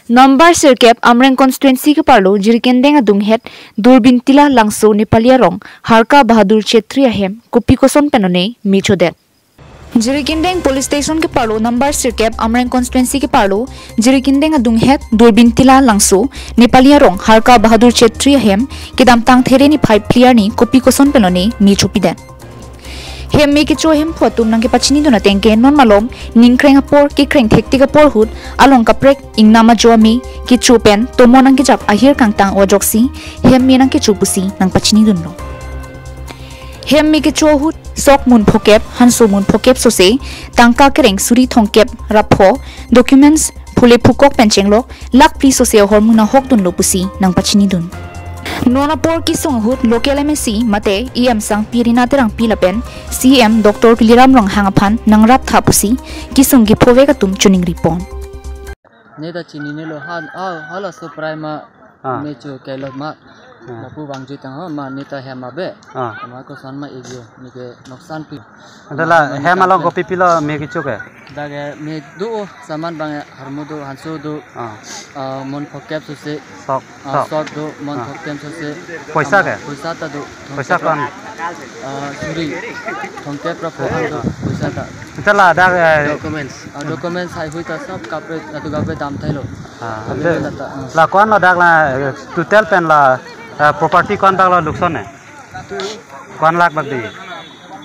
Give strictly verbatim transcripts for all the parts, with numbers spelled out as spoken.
Number sirkep Amreng constituency keparlo Jirikindeng adunghet Durbin Tila Langso Nepali arong Harka Bahadur Chetri ahem kopi koson pen lone me chodet. Jirikindeng police station keparlo number sirkep Amreng constituency keparlo Jirikindeng adunghet Durbin Tila Langso Nepali arong Harka Bahadur Chetri ahem kedamtang There niphai phli arni kopi koson pen lone me chopidet. Hem me kecho ahemphu atum nangkepachinidun ateng ke non malom ningkreng apor kekreng thektik apor ahut along kaprek ingnam ajo ame kecho pen tomon nangkejap ahir kangtang o ajoksi hem me nangkecho pusi nangpachinidunlo. Hem me kecho ahut sok mun phokep, hanso mun phokep sose, tangka kereng suri thomkep ra pho, documents phule phukok pen chenglok lakh phli sose ahormu nahokdunlo pusi nangpachinidun. Non apor kesung ahut local M A C mate E M Sangpi Rina Terangpi lapen C E M Doctor Tuliram Ronghang aphan nangraptha pusi kesung kephovek atum choningri pon. Neta chininelo han, ah, halaso prai ma Ah. me cho kelo ma. Ah. Lapu vangji tang ho ma neta hem abe. Ah. Ma koson ma igyo neke noksan pi. Anta la Ma, ma hem along neta kopi pilo me kecho ke? Dak ke me do saman bang harmu do hanso do. Ah. Ah, mun phokep sose. Sok, Ah, sok. sok do mun Ah. phokep sose. Poisa ke? Poisa ta do. Poisa kon? Ah, suri. Thomkep ra pho an do poisa ta. Anta ladak, eh, Documents. Ah, documents hai hui ta sab kaprek, atu kaprek dam thailo. Ah, Kami ante lata, ah. la ko-an lo dak la, eh, total pen la, eh, property ko-an bak lo lukson ne? Ko-an lakh bak di?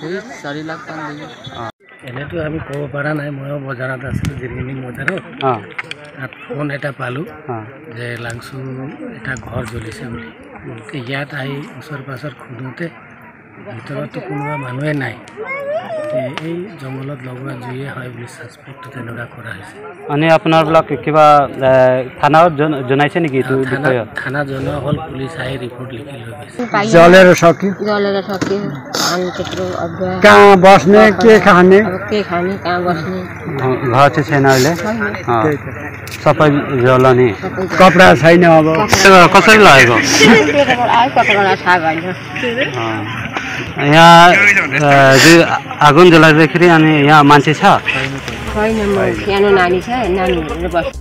Jadi sari lakh pan di. Ah. এনেতো আমি ক'ব পৰা নাই, ময়ো বজাৰত আছিলোঁ, জিৰিঙনি বজাৰত। Ah. তাত ফোন এটা পালোঁ Ah. যে লাংচু এটা ঘৰ জ্বলিছে বুলি। ইয়াত আহি ওচৰ পাজৰ সোধোঁতে ভিতৰততো কোনোবা মানুহে নাই। এই, এই জংঘলত লগোৱা জুইয়ে হয় বুলি ছাছপেক্ট তেনেকুৱা কৰা হৈছে। মানে আপোনালোকক কিবা, এ, থানাত জন-, জনাইছে নেকি এইটো অ, থানা, বিষয়ত? থানা জনোৱা হ'ল, পুলিচ আহি ৰিপৰ্ট লিখি লৈ গৈছে। জ্বলের সখী। জ্বলের সখী। আমি তো অজ্ঞ। কাঁ বসনে, কে খানে? अब के खाने, कहाँ बस्ने? घ-, घर चाहिँ छैन अहिले? छैन। अँ। त्यही त। सबै जल्यो नि? सबै जल्यो। कपडा छैन अब। कपडा। त्यो कसरी लगेको? त्यही त अब आयो, कपडा छ भन्छ। अँ। यहाँ, अ, जो आगो जलाउँदाखेरि अनि यहाँ मान्छे छ? छैन, म सानो नानी छ, नानीहरू बस्छ।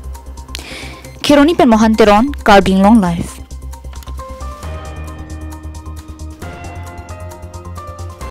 Kheroni pen Mohan Teron, Karbi Anglong Live.